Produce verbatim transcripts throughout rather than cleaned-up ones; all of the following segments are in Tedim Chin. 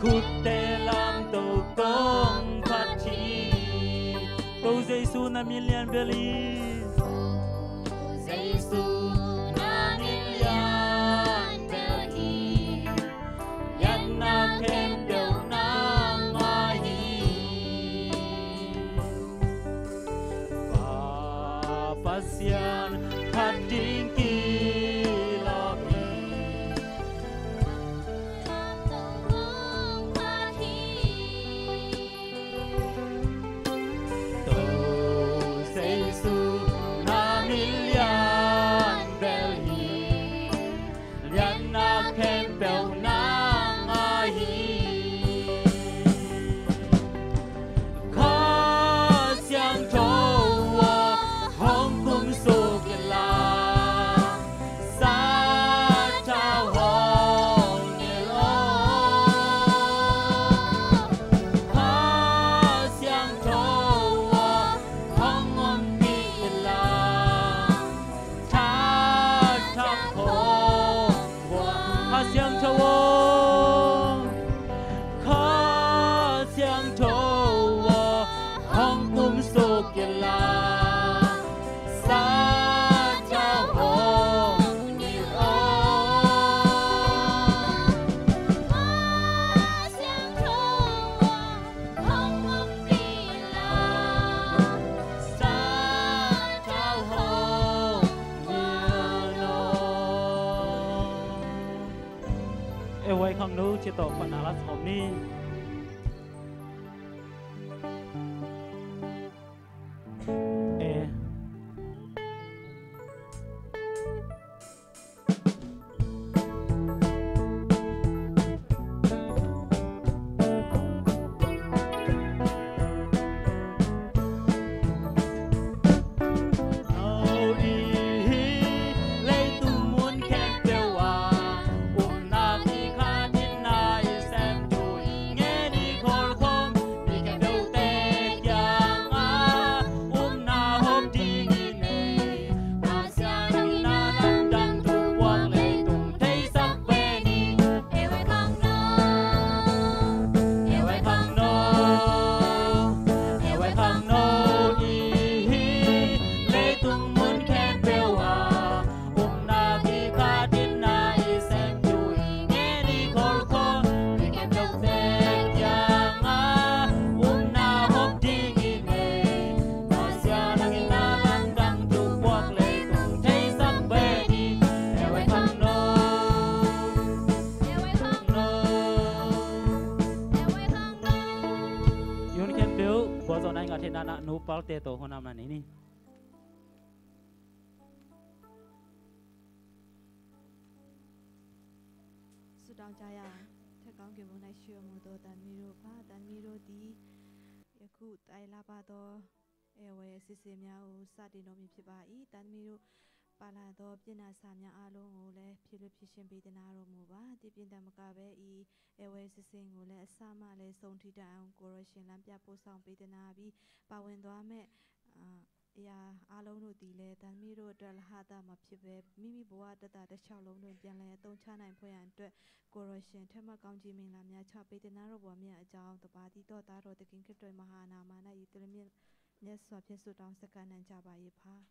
Khutte lamto kong phat hi. To Jesu na min lian bel hi. Jesu na min lian bel hi. Lianna khempeuh nang mah hi. Pa Pasian phat ding kilawm hi. To Jesu na min lian bel hi. Lianna khempeuh nang mah hi. Kha Siangtho aw, hong kumsuk in la, sathau hong nilh aw. Kha Siangtho aw, hong ompih in la, thathak hong vuah. Kha Siangtho aw, Kha Siangtho aw, hong kumsuk in la, sathau hong nilh aw. Kha Siangtho aw, hong ompih in la, sathau hong nilh aw. E wai khangno ci tawh phatna la sawm ni. E. Yun khempeuh, kua zaw nai ngah thei nana nu palte tawh honam na nei ni. Sutang caya, thekang ke bunai shio muto tan miro pa, tan miro di, yaku tai lapa to, ewe sisi mya u sa di no mi phiba i, tan miro pala to, pina sa mya a lo ngo le, philu phishin pi tena ro mo ba, di pin tam ka be i, ewe sisi ngo le, sa ma le, song ti ta ang ko ro shin lam pya po sang pi tena bi, pa wen to a me, a, ရာအားလုံးတို့သည်လည်း သံသမီးတို့အတွက် လဟတ်တာမှာဖြစ်ဘဲ မိမိဘဝတစ်သက်တစ်လျှောက်လုံးတွင် ပြန်လည်အသုံးချနိုင်ဖို့ရန်အတွက် ကိုယ်တော်ရှင် ထက်မှတ်ကောင်းကြီးမင်္ဂလာများ ချပေးသနားတော်မူမည်အကြောင်း သဘာတည်းသောသားတော်သခင်ခရစ်တော်၏ မဟာနာမ၌ ယသိလမြတ်မြတ်စွာဖြင့် ဆုတောင်းဆက်ကပ်နှံကြပါ၏ဖခင်။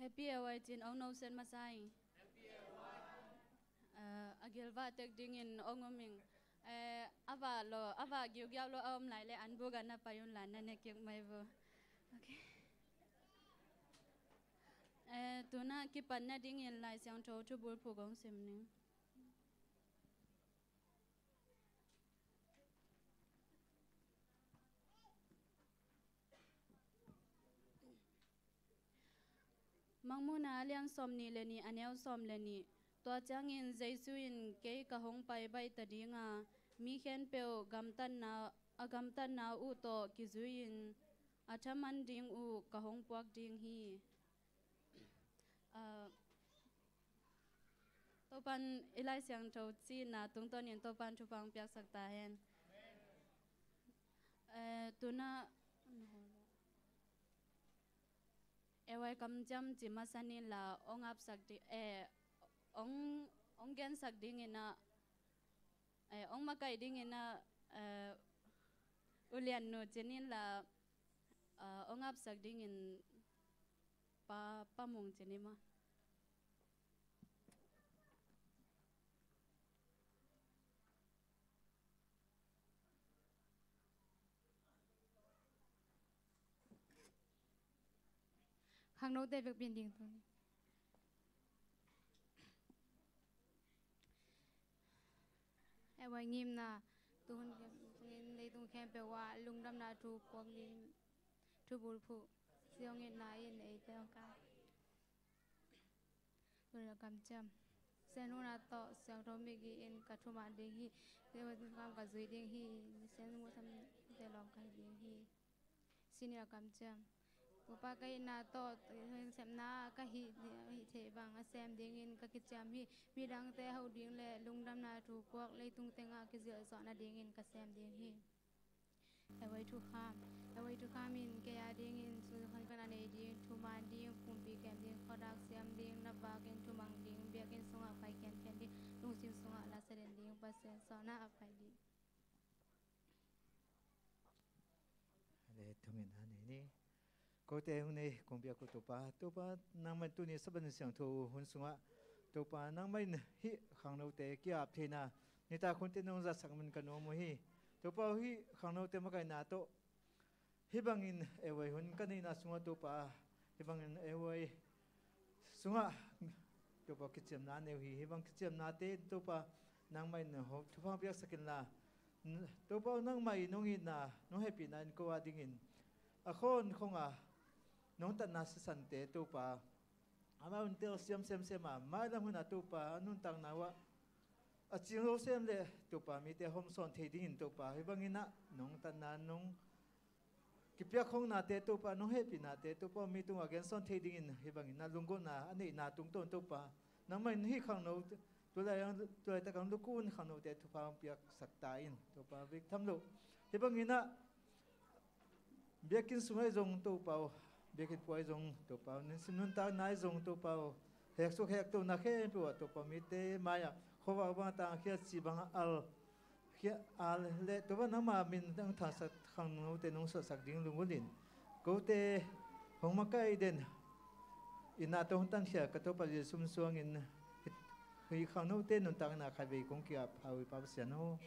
Happy A Y cin ong no sen masa ing. Eh, a gilvah tek dingin ong om ing. Eh, a vah lo, a vah giugiau lo a om lai le an buk a na pai un la na ne kik mai vo. Okay. Eh, tuna kipan na dingin Lai Siangtho thu bulphuh kong sim ning. Mangmuhna a lian sawm nih le nih, a neu sawm le nih. Tua ciangin Jesu in, "Kei ka hong pai baih ta ding a, mi khempeuh gamtatna, a gamtatna uh tawh kizui-in a thaman ding uh ka hong puak ding hi." Ah, Topan i Lai Siangtho cihna tungtawnin Topan thupha hong piaksak ta hen. Eh, tuna A Y kamciam ci masa nin la ong apsak di, eh, ong, ong gensak dingin ah, eh, ong makaih dingin ah, eh, ulian nu ci nin la, eh, ong apsak dingin pa, pa mung ci ni ma. Khangnote vekpi in ding tuni. A Y ngimna, tuhun khempeuh in leitung khempeuh ah lungdamna thu puak ding thu bulphuh siangin na in eite ong ka. Tuna kamciam Sian huna tawh siangtho migi in ka thuman ding hi. Sian kam ka zui ding hi. Sian mu sam te lawm ka hi ding hi. Sini a kamciam Topa ka itna tawh sepna ka hih, hih theih bang a sem dingin ka kiciam hi. Midangte hoh ding le lungdamna thu puak leitung tengah kizilh zawhna dingin ka sem ding hi. A Y thukham, A Y thukham in kei a dingin sungkham kan a nei ding, thuman ding, pumpi kem ding, khuadak siam ding, na vakin thumang ding, biakinn sungah pai khenkhen ding, lungsim sungah la sa den ding, Pasian sawhna a pai ding. Le thungen a nei ni. Kote hong nei kong biak uh Topa, Topa nangmah in tuni Sabbath siangtho hun sungah Topa nangmah in hih khangnote ki-ap theihna nitak hunte nong zatsak man ka nuam uh hi. Topa aw, hih khangnote makaihna tawh hih bangin A Y hun ka neihna sungah Topa, hih bangin A Y sungah Topa kiciamna neu hi. Hih bang kiciamnate Topa nangmah in thupha piaksak inla, Topa nangmah in nong itna nong hehpihna in ko a dingin a khawn khong a nong tatna sisante Topa amau in tel siam semsem a mailam hun a Topa a nuntakna uh ah a cing lo sem le Topa mite hawm sawn thei dingin Topa hih bangin ah nong tatna nong kipiak khongnate Topa, nong hehpihnate Topa mi tungah gensawn thei dingin hih bangin ah lunggulhna a neihna tungtawn Topa nangmah in hih khangno tulai, tulaitak ang lukun khangnote thupha hong piaksak ta in Topa bik tham lo. Hih bangin ah biakinn sungah i zong Topa aw, biakinn puai zong Topa aw, nisim nuntakna i zong Topa aw, hek suk hek tona khempeuh ah Topa mite mai-ah khuavak bang a tangkhia, ci bang a al khia a le Topa nangma min nang thangsak khangnote nong suahsak ding lunggulh in kote hong makaih den in ah tawh hong tankhia ka Topa Jesu min suangin hih khangnote nuntakna khatvei kong ki-ap a, Topa Pasian aw.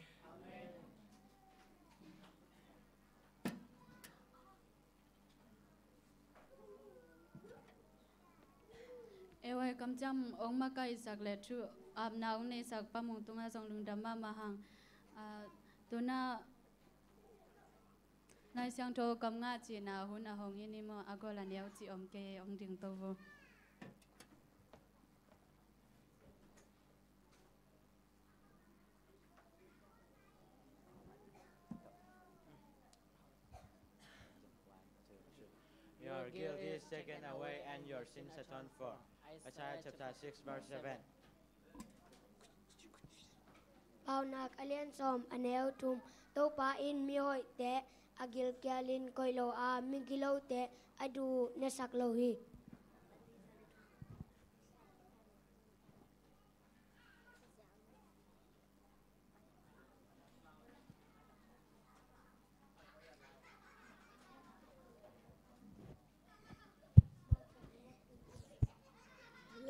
A Y kamciam ong makaihsak le thu apna ong neihsak Pa Mung tungah zong lungdam mahmah hang. Ah, tuna Lai Siangtho kam ngah cihna hun a hong hi ni maw, a gol a neu cih om kei, ong ding to vo. Your guilt is taken away and your sins atoned for. Isaiah chapter six, verse seven. Paunak a lian sawm, a neu thum. Topa in mihoihte a gilkialin koih lo a, migilote a duh nesak lo hi.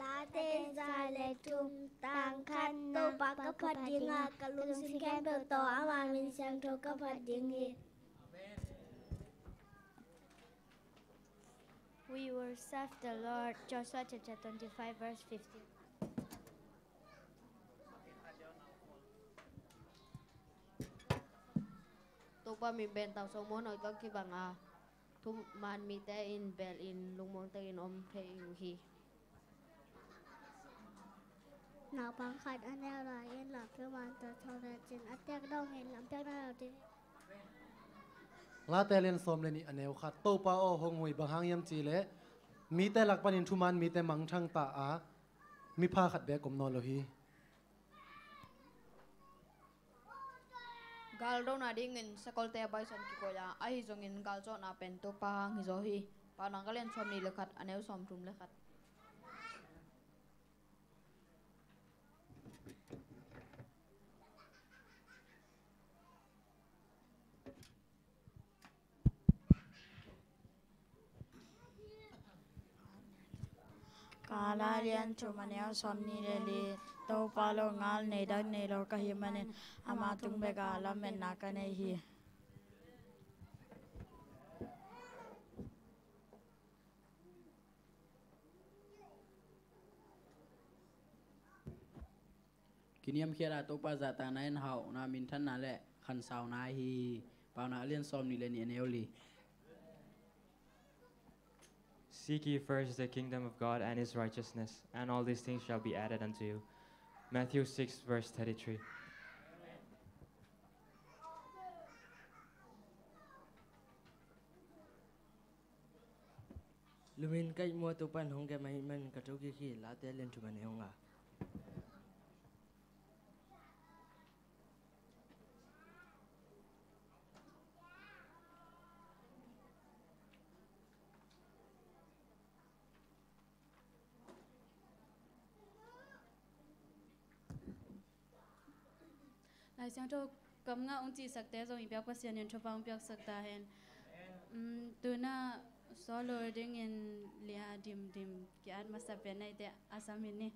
Late za le thum, tang khatna. Topa ka phat dinga, ka lungsim khempeuh tawh ama min siangtho ka phat ding hi. We will serve the Lord. Joshua chapter twenty-five, verse fifteen. Topa min bel tau sawm muanhuai tawh kibang a, thuman mite in bel in lungmuang takin om thei uh hi. Naupang khat a neu lai-in lampiuman tawh thawh lecin a tek dongin lampiak na lo ding. Late lian sawm le nih, a neu khat. Topa aw, hong hui, bang hang hiam cih leh mite lak panin thuman mite mangthang ta a, mipha khat bek om nawn lo hi. Galdona dingin sakolte a baihsan kikoih a, ahi zongin galcawhna pen Topa hang hi zaw hi. Paunak a lian sawmnih le khat, a neu sawmthum le khat. Gala lian thum, a neu sawmnih le li. Topa longal nei dak nei lo ka hih manin, ama tung bek ah lametna ka nei hi. Kiniamkhiat a Topa zahtakna in hauhna, minthanna le khansauna ahi hi. Paunak a lian sawmnih le nih, a neu li. Seek ye first the kingdom of God and his righteousness, and all these things shall be added unto you. Matthew six, verse thirty-three. Lumin ka ihmu a Topa in hong gem ahih manin ka thokik hi. Late a lian thum, a neu nga. Lai Siangtho kam ngah hong cihsakte zong i biak Pasian in thupha hong piaksak ta hen. Um, tu-in ah solo dingin lia dimdim ki-at masa pen na hite a sam hi ni.